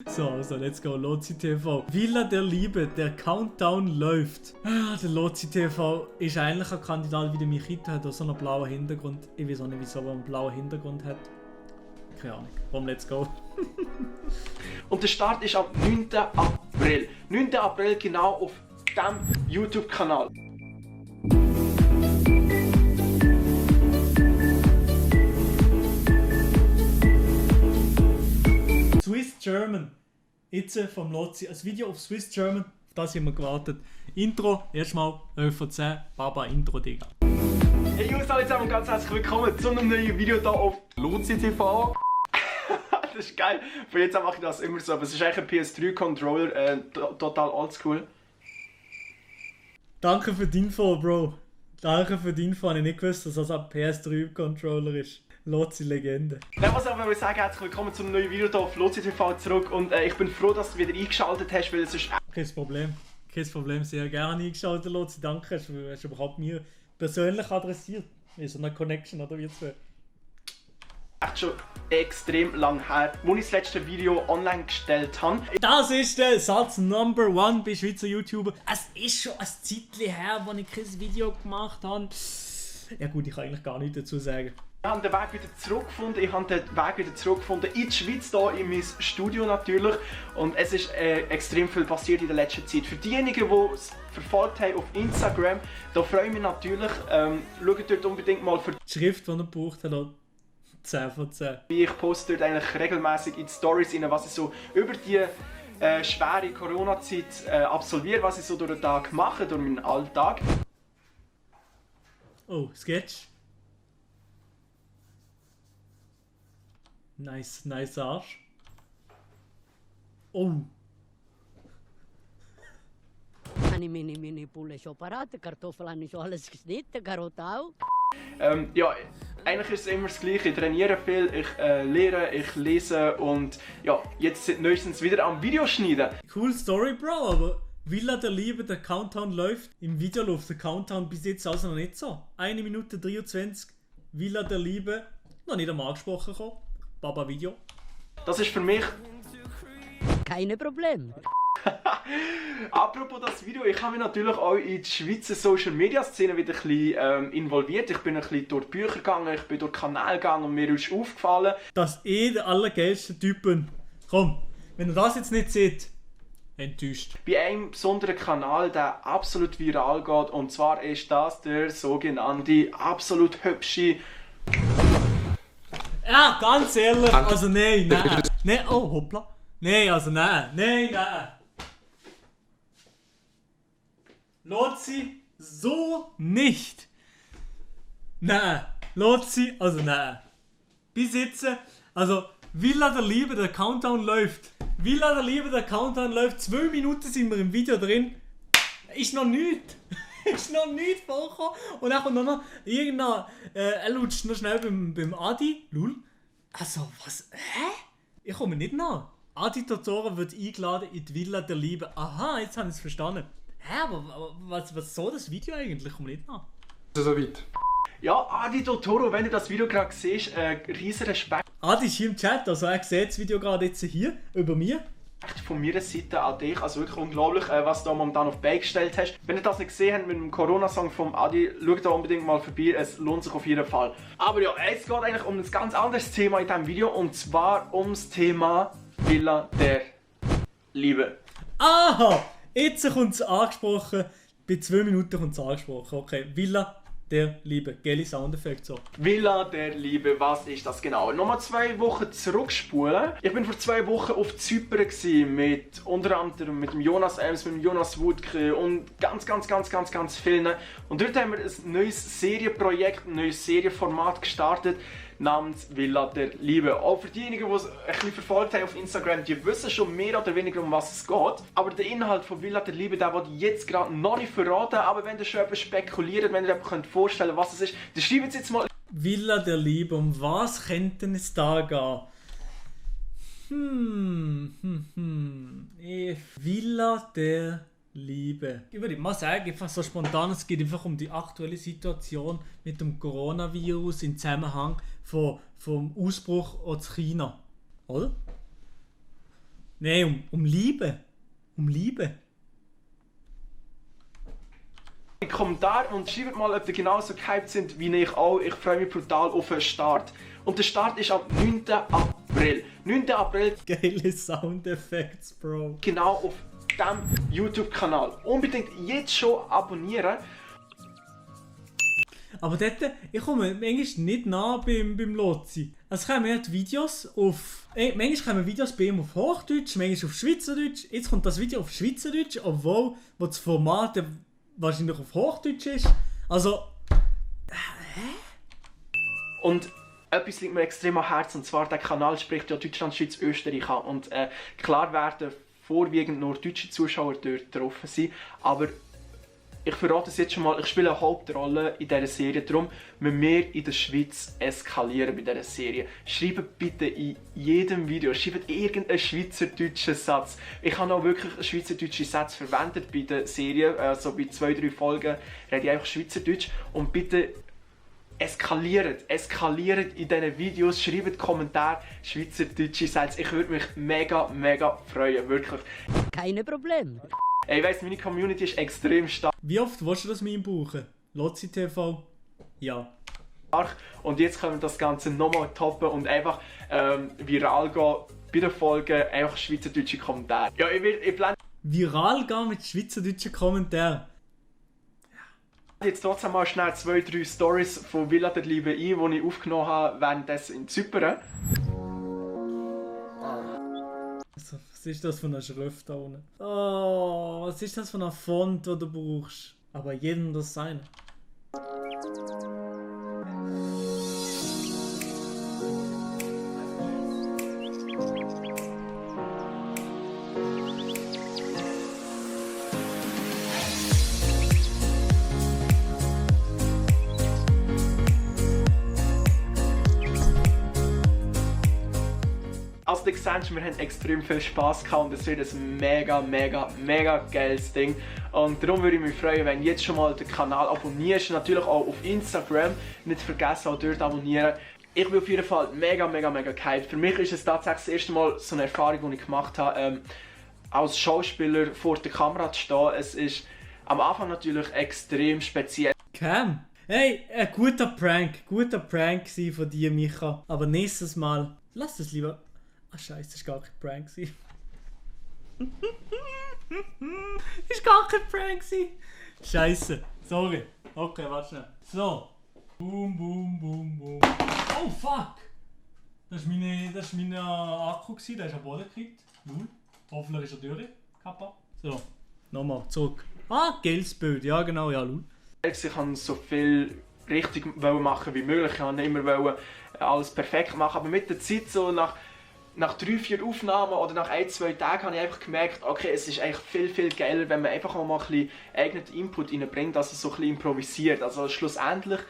So, also, let's go. Lozi TV. Villa der Liebe, der Countdown läuft. Der Lozi TV ist eigentlich ein Kandidat wie der Michita, hat auch so einen blauen Hintergrund. Ich weiß auch nicht, wieso er einen blauen Hintergrund hat. Keine Ahnung. Komm, let's go. Und der Start ist am 9. April. 9. April genau auf diesem YouTube-Kanal. Swiss German. Jetzt vom Lozi. Ein Video auf Swiss German. Auf das haben wir gewartet. Intro. Erstmal 11 von 10. Baba Intro, Digga. Hey Jungs, alle zusammen und ganz herzlich willkommen zu einem neuen Video hier auf Lozi TV. Das ist geil. Von jetzt an mache ich das immer so. Aber es ist eigentlich ein PS3-Controller. Total oldschool. Danke für die Info, Bro. Danke für die Info. Ich habe nicht gewusst, dass das ein PS3-Controller ist. Lozi Legende. Ja, was aber ich sagen, herzlich willkommen zu einem neuen Video hier auf Lozi TV zurück. Und ich bin froh, dass du wieder eingeschaltet hast, weil es ist... Kein Problem. Kein Problem. Sehr gerne eingeschaltet, Lozi. Danke. Hast du überhaupt mir persönlich adressiert. Wie so eine Connection oder wie zwei. Echt schon extrem lang her, wo ich das letzte Video online gestellt habe. Das ist der Satz Number 1 bei Schweizer YouTuber. Es ist schon ein Zeitchen her, wo ich kein Video gemacht habe. Ja gut, ich kann eigentlich gar nichts dazu sagen. Ich habe den Weg wieder zurückgefunden. Ich habe den Weg wieder zurückgefunden in die Schweiz, hier in mein Studio natürlich. Und es ist extrem viel passiert in der letzten Zeit. Für diejenigen, die es verfolgt haben auf Instagram, da freue ich mich natürlich. Schaut dort unbedingt mal für Die Schrift, die er gebraucht hat, 10 von 10. Ich poste dort eigentlich regelmäßig in die Stories rein, was ich so über die schwere Corona-Zeit absolviere, was ich so durch den Tag mache, durch meinen Alltag. Oh, Sketch. Nice, nice Arsch. Oh. Habe ich meine Pulle schon parat, die Kartoffeln habe ich schon alles geschnitten, Karotte auch. Ja, eigentlich ist es immer das Gleiche. Ich trainiere viel, ich lehre, ich lese und ja, jetzt sind neuestens wieder am Videoschneiden. Cool Story, Bro, aber Villa der Liebe, der Countdown läuft. Im Video läuft der Countdown bis jetzt also noch nicht so. 1 Minute 23. Villa der Liebe. Noch nicht einmal angesprochen gekommen. Baba Video. Das ist für mich... Keine Probleme. Apropos das Video, ich habe mich natürlich auch in die Schweizer Social Media Szene wieder ein bisschen involviert. Ich bin ein bisschen durch die Bücher gegangen, ich bin durch Kanäle gegangen und mir ist aufgefallen, dass der allergeilste Typen. Komm, wenn ihr das jetzt nicht seht, enttäuscht. bei einem besonderen Kanal, der absolut viral geht, und zwar ist das der sogenannte absolut hübsche... Ja, ganz ehrlich, also nein. Nein, oh, hoppla. Nein, also nein. Lozi, so nicht. Nein, Lozi, also nein. Bis jetzt, also Villa der Liebe, der Countdown läuft. Villa der Liebe, der Countdown läuft. 2 Minuten sind wir im Video drin. Ist noch nichts. Ist noch nichts vorgekommen. Und dann kommt noch irgendein, er lutscht noch schnell beim Adi. Lul. Also, was? Hä? Ich komme nicht nach. Adi Totoro wird eingeladen in die Villa der Liebe. Aha, jetzt habe ich es verstanden. Hä, aber was soll das Video eigentlich? Ich komme nicht nach. So weit. Ja, Adi Totoro, wenn du das Video gerade siehst, riesen Respekt Adi ist hier im Chat, also er sieht das Video gerade jetzt hier, über mir. von meiner Seite an dich. Also wirklich unglaublich, was du momentan auf die Beine gestellt hast. Wenn ihr das nicht gesehen habt mit dem Corona-Song vom Adi, schaut da unbedingt mal vorbei, es lohnt sich auf jeden Fall. Aber ja, jetzt geht eigentlich um ein ganz anderes Thema in diesem Video, und zwar ums Thema Villa der Liebe. Aha! Jetzt kommt es angesprochen, bei 2 Minuten kommt es angesprochen. Okay, Villa der Liebe. Geile Soundeffekt so. Villa der Liebe, was ist das genau? Nochmal 2 Wochen zurückspulen. Ich bin vor 2 Wochen auf Zypern gewesen, mit unter anderem mit dem Jonas Ems, mit dem Jonas Wutke und ganz vielen. Und dort haben wir ein neues Serienprojekt, ein neues Serienformat gestartet namens Villa der Liebe. Auch für diejenigen, die es ein bisschen verfolgt haben auf Instagram, die wissen schon mehr oder weniger, um was es geht. Aber der Inhalt von Villa der Liebe, der wird jetzt gerade noch nicht verraten. Aber wenn ihr schon etwas spekuliert, wenn ihr euch vorstellen könnt, was es ist, dann schreibt es jetzt mal. Villa der Liebe, um was könnte es da gehen? Villa der Liebe. Ich würde mal sagen, einfach so spontan, es geht einfach um die aktuelle Situation mit dem Coronavirus im Zusammenhang vom Ausbruch aus China. Oder? Nein, um Liebe. Um Liebe. In den Kommentaren und schreibt mal, ob ihr genauso gehypt sind wie ich auch. Ich freue mich brutal auf den Start. Und der Start ist am 9. April. 9. April. Geile Soundeffekte, Bro. Genau auf diesem YouTube-Kanal. Unbedingt jetzt schon abonnieren. Aber dort, ich komme manchmal nicht nah beim Lotzi. Es kommen ja die Videos auf... manchmal kommen Videos bei ihm auf Hochdeutsch, manchmal auf Schweizerdeutsch. Jetzt kommt das Video auf Schweizerdeutsch, obwohl das Format wahrscheinlich auf Hochdeutsch ist. Also... Und etwas liegt mir extrem am Herzen, und zwar der Kanal spricht ja Deutschland, Schweiz, Österreich an. Und klar werden vorwiegend nur deutsche Zuschauer dort drauf sein, aber ich verrate es jetzt schon mal, ich spiele eine Hauptrolle in dieser Serie, darum müssen wir in der Schweiz eskalieren bei dieser Serie. Schreibt bitte in jedem Video, schreibt irgendeinen schweizerdeutschen Satz. Ich habe auch wirklich schweizerdeutsche Sätze verwendet bei der Serie, also bei 2-3 Folgen rede ich einfach Schweizerdeutsch, und bitte eskaliert in diesen Videos, schreibt Kommentare, schweizerdeutsche Sätze. Ich würde mich mega freuen, wirklich. Keine Probleme. Ich weiss, meine Community ist extrem stark. Wie oft willst du das Meme brauchen? Lotzi TV? Ja. Und jetzt können wir das Ganze nochmal toppen und einfach viral gehen bei den Folgen, einfach schweizerdeutsche Kommentare. Ja, ich plane Viral gehen mit schweizerdeutschen Kommentaren. jetzt trotzdem mal schnell 2-3 Stories von Villa der Liebe ein, die ich aufgenommen habe währenddessen in Zypern. Was ist das für eine Schrift da unten? Oh, was ist das für eine Font, die du brauchst? Aber jedem das seine. Also ihr seht, wir haben extrem viel Spass gehabt und es wird ein mega geiles Ding. Und darum würde ich mich freuen, wenn du jetzt schon mal den Kanal abonnierst. Natürlich auch auf Instagram. Nicht vergessen, auch dort abonnieren. Ich bin auf jeden Fall mega gehypt. Für mich ist es tatsächlich das erste Mal so eine Erfahrung, die ich gemacht habe, als Schauspieler vor der Kamera zu stehen. Es ist am Anfang natürlich extrem speziell. Cam? Hey, ein guter Prank gewesen von dir, Micha. Aber nächstes Mal, lass es lieber... Ach scheiße, das war gar kein Prank. Das war gar kein Prank. Scheiße, sorry. Okay, warte schnell. So. Boom. Oh fuck! Das war mein Akku, der ist am Boden gekriegt. Hoffentlich ist er durch. Kappa. So, nochmal zurück. Geiles Bild, ja genau, ja, lul. Ich wollte so viel richtig machen wie möglich. Ich wollte immer alles perfekt machen, aber mit der Zeit, so nach 3-4 Aufnahmen oder nach 1-2 Tagen habe ich einfach gemerkt, okay, es ist eigentlich viel geiler, wenn man einfach mal ein bisschen eigenen Input reinbringt, also so ein bisschen improvisiert. Also schlussendlich,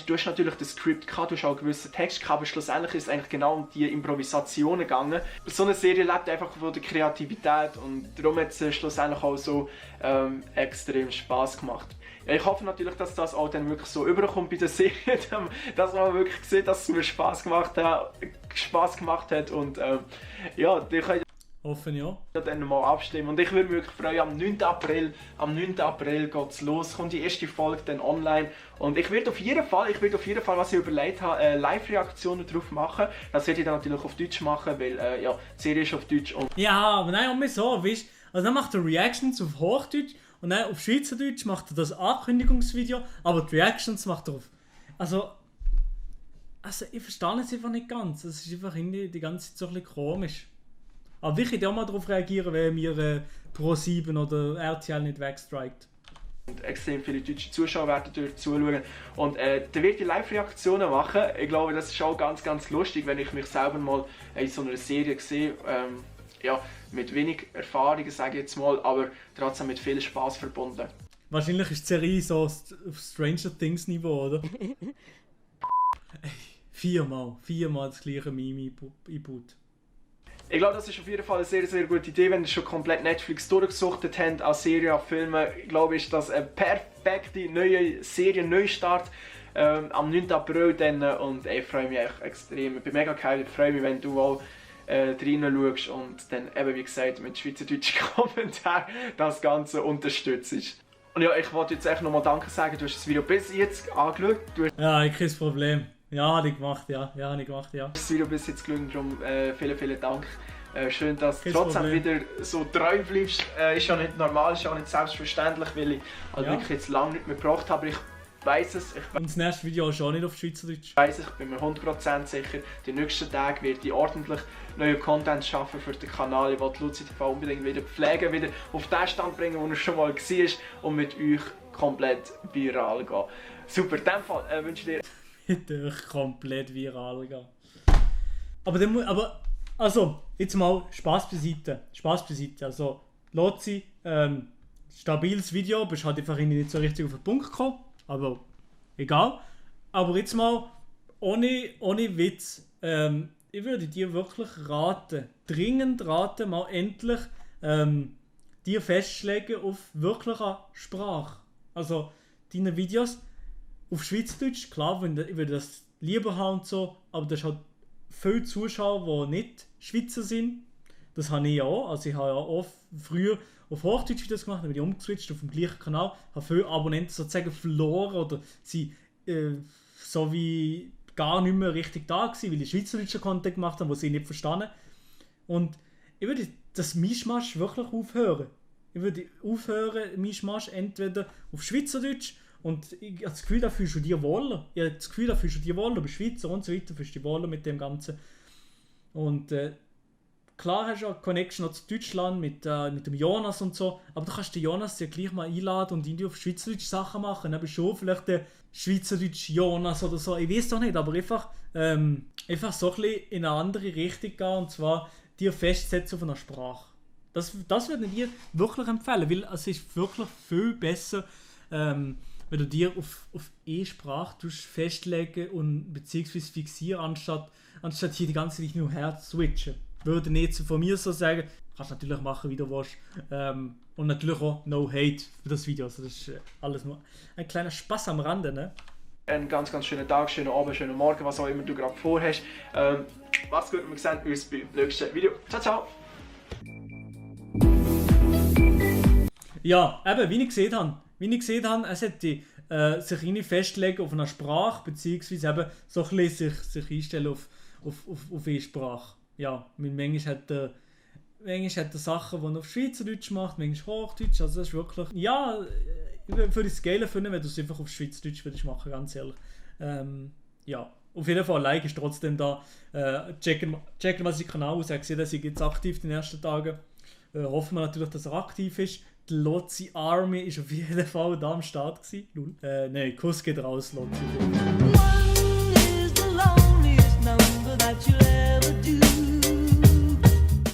du hast natürlich das Skript gehabt, du hast auch einen gewissen Text gehabt, aber schlussendlich ist es eigentlich genau um die Improvisationen gegangen. So eine Serie lebt einfach von der Kreativität und darum hat es schlussendlich auch so extrem Spass gemacht. Ja, ich hoffe natürlich, dass das auch dann wirklich so überkommt bei der Serie, dass man wirklich sieht, dass es mir Spass gemacht hat und ja, die können Hoffen ja. dann mal abstimmen und ich würde mich wirklich freuen, am 9. April geht es los, kommt die erste Folge dann online und ich werde auf jeden Fall, was ich überlegt habe, Live-Reaktionen drauf machen. Das werde ich dann natürlich auf Deutsch machen, weil ja, die Serie ist auf Deutsch. Und ja, aber nein, und so, weißt du, also dann macht er Reactions auf Hochdeutsch und dann auf Schweizerdeutsch macht er das Ankündigungsvideo, aber die Reactions macht er auf... Also ich verstehe es einfach nicht ganz, es ist einfach die ganze Zeit so ein bisschen komisch. Aber ich könnte auch mal darauf reagieren, wenn mir Pro7 oder RTL nicht wegstrikt. Und extrem viele deutsche Zuschauer werden dort zuschauen. Und da werde ich Live-Reaktionen machen. Ich glaube, das ist auch ganz lustig, wenn ich mich selber mal in so einer Serie sehe. Ja, mit wenig Erfahrung, sage ich jetzt mal, aber trotzdem mit viel Spass verbunden. Wahrscheinlich ist die Serie so auf Stranger Things Niveau, oder? Viermal das gleiche Meme eingebaut. Ich glaube, das ist auf jeden Fall eine sehr gute Idee, wenn ihr schon komplett Netflix durchgesuchtet habt als Serie, als Filme. Ich glaube, ist das eine perfekte neue Serie, Neustart am 9. April dann, und ich freue mich echt extrem. Ich bin mega geil, ich freue mich, wenn du auch reinschaust und dann eben, wie gesagt, mit schweizerdeutschen Kommentaren das Ganze unterstützt. Und ja, ich wollte jetzt einfach nochmal Danke sagen, du hast das Video bis jetzt angeschaut. Ja, kein Problem. Ja, habe ich gemacht, ja. Du hast das Video bis jetzt geschaut, darum vielen Dank. Schön, dass du Kein trotzdem Problem. wieder so treu bleibst. Ist ja nicht normal, ist ja nicht selbstverständlich, weil ich halt wirklich jetzt lange nicht mehr gebraucht habe. Ich weiss es, Und das nächste Video ist auch nicht auf Schweizerdeutsch. ich bin mir 100% sicher, die nächsten Tage werde ich ordentlich neuen Content schaffen für den Kanal. Ich will Luzi TV unbedingt wieder pflegen, wieder auf den Stand bringen, wo er schon mal war und mit euch komplett viral gehen. Super, in dem Fall wünsche ich dir... Mit euch komplett viral gehen. Aber also, jetzt mal Spaß beiseite. Also, Lozi, stabiles Video, bist halt einfach nicht so richtig auf den Punkt gekommen. Aber egal. Aber jetzt mal, ohne Witz, ich würde dir wirklich dringend raten, mal endlich dir festzulegen auf wirkliche Sprache. Also, deine Videos auf Schweizerdeutsch, klar, ich würde das lieber haben und so, aber das ist halt viele Zuschauer, die nicht Schweizer sind. Das habe ich auch. Also ich habe ja auch früher auf Hochdeutsch Videos gemacht, dann bin ich umgeswitcht auf dem gleichen Kanal, habe viele Abonnenten sozusagen verloren oder sie so wie gar nicht mehr richtig da gewesen, weil ich schweizerdeutschen Content gemacht habe, was sie nicht verstanden. Und ich würde das Mischmasch wirklich aufhören. Ich würde aufhören, Mischmasch entweder auf Schweizerdeutsch und ich habe das Gefühl, da fühlst du dich wohler. Ich habe das Gefühl, da fühlst du dich wohler, du bist Schweizer und so weiter, fühlst du dich wohler mit dem Ganzen. Und klar hast du auch Connection noch zu Deutschland mit dem Jonas und so, aber du kannst den Jonas ja gleich mal einladen und ihn auf Schweizerdeutsch Sachen machen. Dann bist du schon vielleicht der Schweizerdeutsch Jonas oder so, ich weiß doch nicht, aber einfach so ein bisschen in eine andere Richtung gehen und zwar dir festsetzen auf einer Sprache. Das würde ich dir wirklich empfehlen, weil es ist wirklich viel besser, wenn du dir auf eine Sprache festlegen und beziehungsweise fixieren, anstatt hier die ganze Zeit nur her zu switchen. Würde nicht von mir so sagen, kannst natürlich machen, wie du willst. Und natürlich auch no hate für das Video. Also das ist alles nur ein kleiner Spaß am Rande, ne? Einen ganz schönen Tag, schönen Abend, schönen Morgen, was auch immer du gerade vorhast. Mach's gut und wir sehen uns beim nächsten Video. Ciao, ciao! Ja, eben, wie ich gesehen habe, es hätte sich irgendwie festlegen auf einer Sprache, beziehungsweise eben so ein bisschen sich einstellen auf eine Sprache. Ja, manchmal hat er Sachen, die er auf Schweizerdeutsch macht, manchmal Hochdeutsch, also das ist wirklich... Ja, ich würde es geil finden, wenn du es einfach auf Schweizerdeutsch würdest machen, ganz ehrlich. Ja, auf jeden Fall, Like ist trotzdem da. Checken mal seinen Kanal aus, ich sehe, dass er jetzt aktiv in den ersten Tagen. Hoffen wir natürlich, dass er aktiv ist. Die Lozi Army ist auf jeden Fall da am Start gewesen. Nein, Kuss geht raus, Lozi.